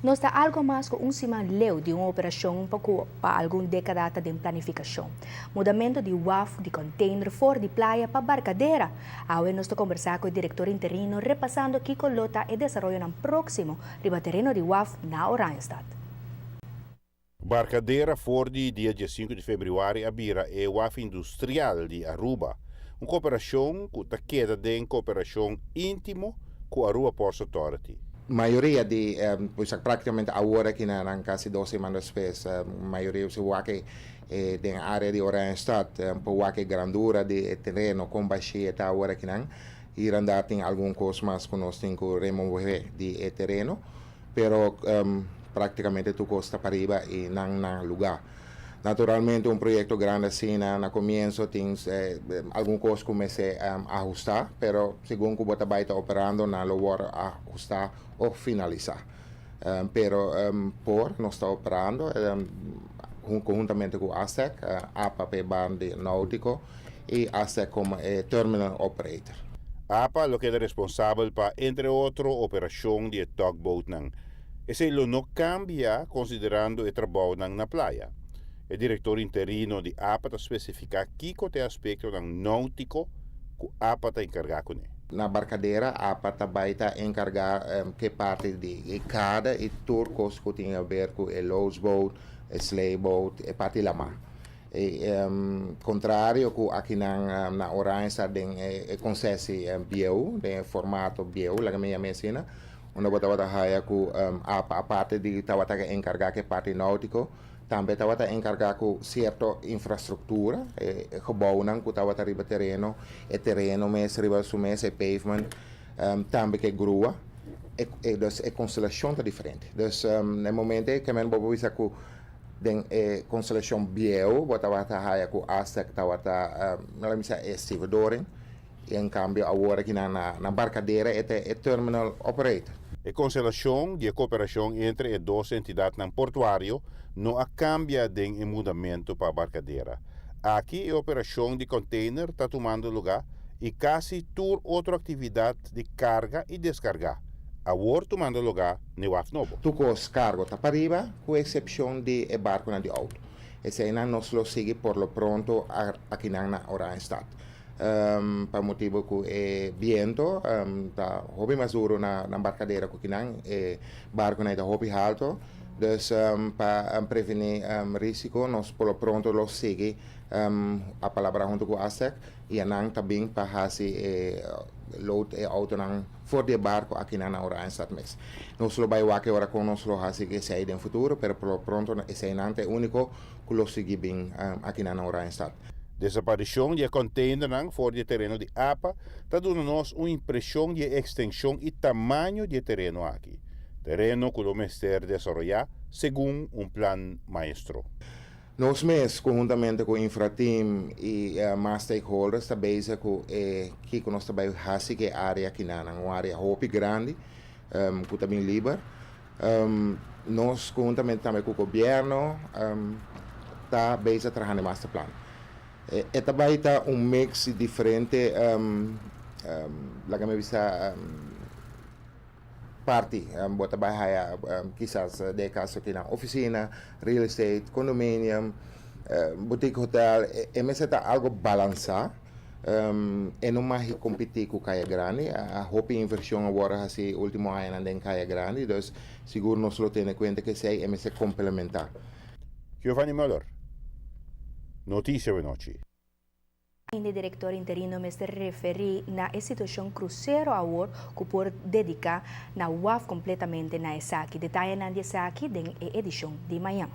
Nos ta algo mas cu un siman leu di un operacion pa cu pa algun decada ta den planificacion. Mudamento di waf di container for di Playa pa Barcadera. Awe nos ta combersa cu e director interino repasando kico lo ta e desaroyonan proximo riba tereno di waf na Oranjestad. Barcadera for di dia 15 di februari a bira e waf industrial di Aruba. Un cooperacion cu ta keda den cooperacion intimo cu Aruba Ports Authority. Mayoria di, pues practicamente awor aki na casi 2 siman despues, mayoria si wak den area di Oranjestad, pa wak grandura di tereno, con bashi ta awor aki nan. Hier en daar tin algun cos mas cu nos tin cu remove di tereno, pero practicamente tur cos ta pariba y nan na lugar. Naturalmente, un proyecto grandi asina, na comienso tin algun cos cu mester ahusta, pero segun cu bo ta operando, nan lo ahusta of finalisa. Pero por nos ta operando conhuntamente cu ASTEC, APA pa banda nautico y ASTEC como terminal operator. APA lo keda responsabel pa, entre otro, operacion di tugboat nan. Esey lo no cambia considerando e trabou nan na Playa. E director interino di APA ta specifica kico ta e aspecto nan nautico cu APA ta encarga cu ne. Na Barcadera, APA tambe ta encarga cu parti di cada y tur cos cu tin di haber cu e loadboat, e slayboat, e parti lama. E, contrario cu aki na Oranjestad den e concessie bieu, den formato bieu, laga mi yama asina, unda bo tabata haya cu APA aparte di tabata encarga cu parti nautico, tambe tabata encarga cu cierto infrastructura, gebouwnan cu tabata riba tereno, e tereno mes riba su mes, e pavement, tambe cu grua, e, dus e constelacion ta diferente. Dus na momento cu men bo bisa cu den e constelacion bieu, bo tabata haya cu ASTEC tabata, laga mi bisa, e stevedoring, y en cambio awor aki na Barcadera e terminal operator. E constelacion di cooperacion entre e dos entidadnan portuario no a cambia den e mudamento pa Barcadera. Aki e operacion di container ta tumando lugar y casi tur otro actividad di carga y descarga. Awor tumando lugar na waf nobo. Tur cos cargo ta pariba, cu excepcion di e barco di auto. Esey nos lo sigui por lo pronto aki na Oranjestad. Pa motibo cu e biento ta hopi mas duro na Barcadera cu akinan, e barco ta hopi halto, dus pa preveni risico nos por lo pronto lo sigui a palabra hunto cu ASTEC y nan tambe pa haci load e auto nan for di barco aki na Oranjestad mes. Nos lo bay wak ora con nos lo haci esey den futuro, pero por lo pronto esey nan ta unico cu lo sigui bin aki na Oranjestad. Desaparicion di container for di tereno di APA ta duna nos un impresion di extension y tamaño di tereno aki. Tereno cu lo mester desaroya segun un plan maestro. Nos mes, conhuntamente cu Infrateam y mas stakeholders, ta bezig cu cu nos tambe haci cu area aki na un area hopi grandi, cu tambe liber. Nos, conhuntamente tambe cu gobierno, ta bezig trahando e masterplan. E tambe ta un mix di diferente, laga mi bisa, parti, bo ta bay haya kisas den caso aki na oficina, real estate, condominium, boutique hotel, e mester ta algo balansa, e no mag competi cu Caya Grandi. A hopi inversion awor haci ultimo aña den Caya Grandi, dus sigur nos lo tene cuenta cu esey e mester complementa. Giovanni Muller, Noticia Nochi. E director interino mester referi na e situacion crucero awor cu por dedica na waf completamente na esaki. Detaye nan di esaki den e edicion di mañan.